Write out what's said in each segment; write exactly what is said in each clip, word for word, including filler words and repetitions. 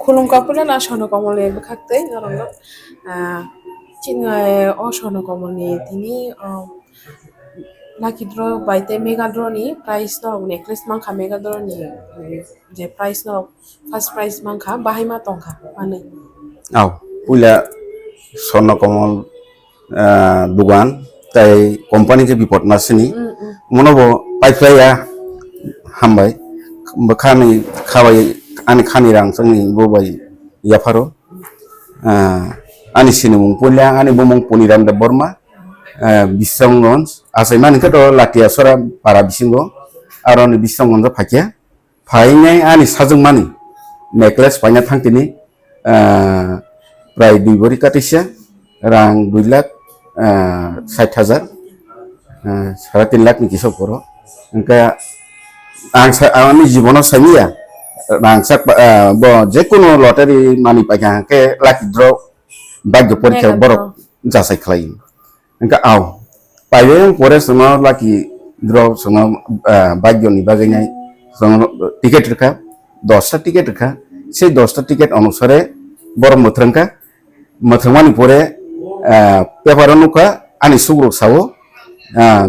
Khulumkha puila na Sono Komolni bwkhaktwi norokno, ah, chini, eh, o Sono Komolni tini, oh, lucky draw bai tei mega draw ni prize norok necklace mankha, mega draw ni, eh, je prize norok first prize mankha, bahai ma tongkha manwi. Aw, puila Sono Komol ah, dugan tei company khe bipot nasini. Mm, mm. Mono bo paiphlaiya hambai. Bwkhani khabai ani khani rang changni bo bai yapharo. Ah, ani sinimung puila ani bumung Poniram Debbarma. Ah, Bisramganj achaimani khe to Latiasora para bisingo aroni Bisramganjo phaikha. Phainai ani sajwkmani necklace paina thangtini, ah, prai dui bori katisa rang dui lakh, ah, sait hajar, ah, sara tin lakh ni kisa poro. Hwnkhe ang sa-, ani jibono saimanya rangchak, ah, bo jekunu lottery mani paikha hwnkhe lucky draw bhagyo porikha borok jasai khlai. Hwnkhe aw, paibai wng pore chwngno lucky draw chwngno, ah, bhagyo ni bagwi nai chwngno ticket rwkha, dosta ticket rwkha. Sei dosta ticket onusare borok mwthrwngkha, mwthrwngmani pore, ah, paper o nukha ani sukruk sao, ah,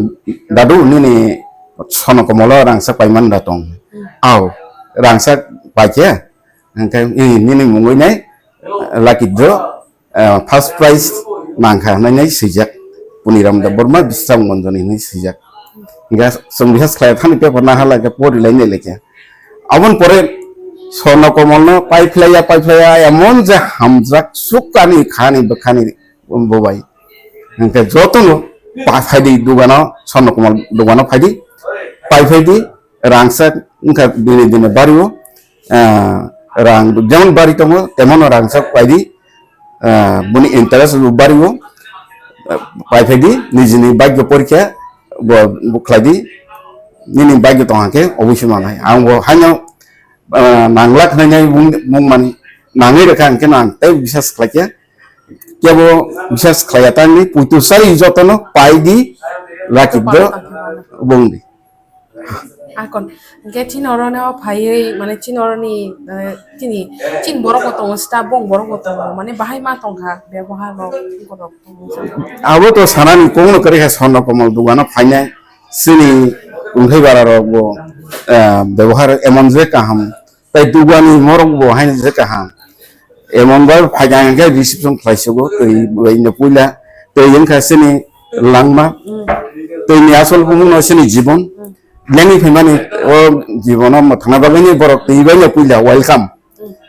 "Dadu, nini Sono Komolo rangchak paimani da tong?" Aw, rangchak paikhe, hwnkhe, "Eh, nini mungwi nai lucky draw." Ah, first prize mankha hwnwi swijak, Poniram Debbarma, Bisramganjoni hwnwi swijak. Hingkhe chwng bisas khlai thani paper naharlai khe pori lai nai lai khe. Aboni pore Sono Komolno paiphlaiya, paiphlaiya, emon je hamjak sukkani khani bwkhani bobai. Hingkhe jotono pa-, phaidi dugano, Sono Komol dugano phaidi, paiphaidi, rangchak wngkha dine dine bario, ah, rang jemon bari tongo, temono rangchak paidi, ah, boni interest bo bario, ah, paiphaidi, nijini bhagyo porikha bo, bo khlaidi, nini bhagyo tongkha khe oboisoi manai. Ang bo haino, ah, nanglak hwnwi mung, mung mani nangwi rwkha, hwnkhe no ang tei bisas khlaikha, kebo bisas khlaiya tangni puitu sari jotono paidi, lucky draw bongdi. Akon, hingke chini oro no phaiwi, mane chini oro ni, eh, chini, chini borok bo tongo, staff bo borok bo tongo, mane bahai ma tongkha, bebohar rok, borok tongo. Abo to sanani kok no kwrwi kha, Sono Komol dugano phainai, chini Kunthai bara rok bo, eh, bebohar emon je kaham, tei dugani morok bo haino je kaham. Emon bai phaikha hingke reception khlai sugo, twi bai no puila, twi wngkha chini langma, twi ni asol bumung no chini jibon. Lengwi phaimani o jibono mwthangna bagwi ni borok twi bai no puila welcome.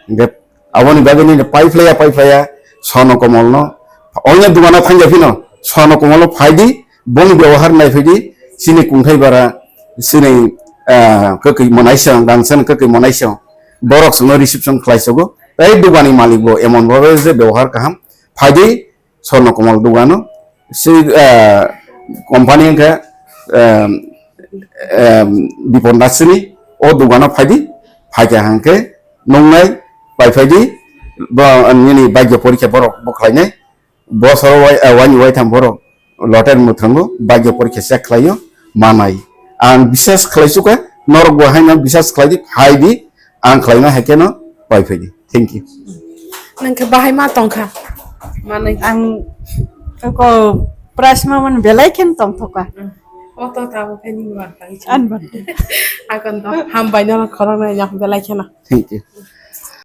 Hingke aboni bagwi ni paiphlaiya, paiphlaiya Sono Komol no, oino dugano thangya phino Sono Komol no phaidi, boni bebohar naiphidi, chini Kunthai bara, chini, ah, kwkwi mwnaisa, rangchak kwkwi mwnaisa, borok chwngno reception khlai sugo, tei dugani malik bo emon bhabe je bebohar kaham, phaidi Sono Komol dugano, si, ah, company hwnkhe, ah, ah, Bipon Dasini, o dugano phaidi, phaikha hwnkhe nungnai paiphaidi, bo nini bhagyo porikha borok bo khlainai, bosoro wai, ah, waini waitham borok lottery mwthangwi bhagyo porikha check khlaio, manai. Ang bisas khlai sukha, norok bo haino bisas khlaidi, phaidi, ang khlaima hai kheno paiphaidi. Thank you. Nang khe bahai ma tongkha? Manwi. Ang ko prize ma man belai khen tongthoka. O to tabo khe nini bar tang. An bar. Akon to hambai no khorang nai belai kheno. Thank you.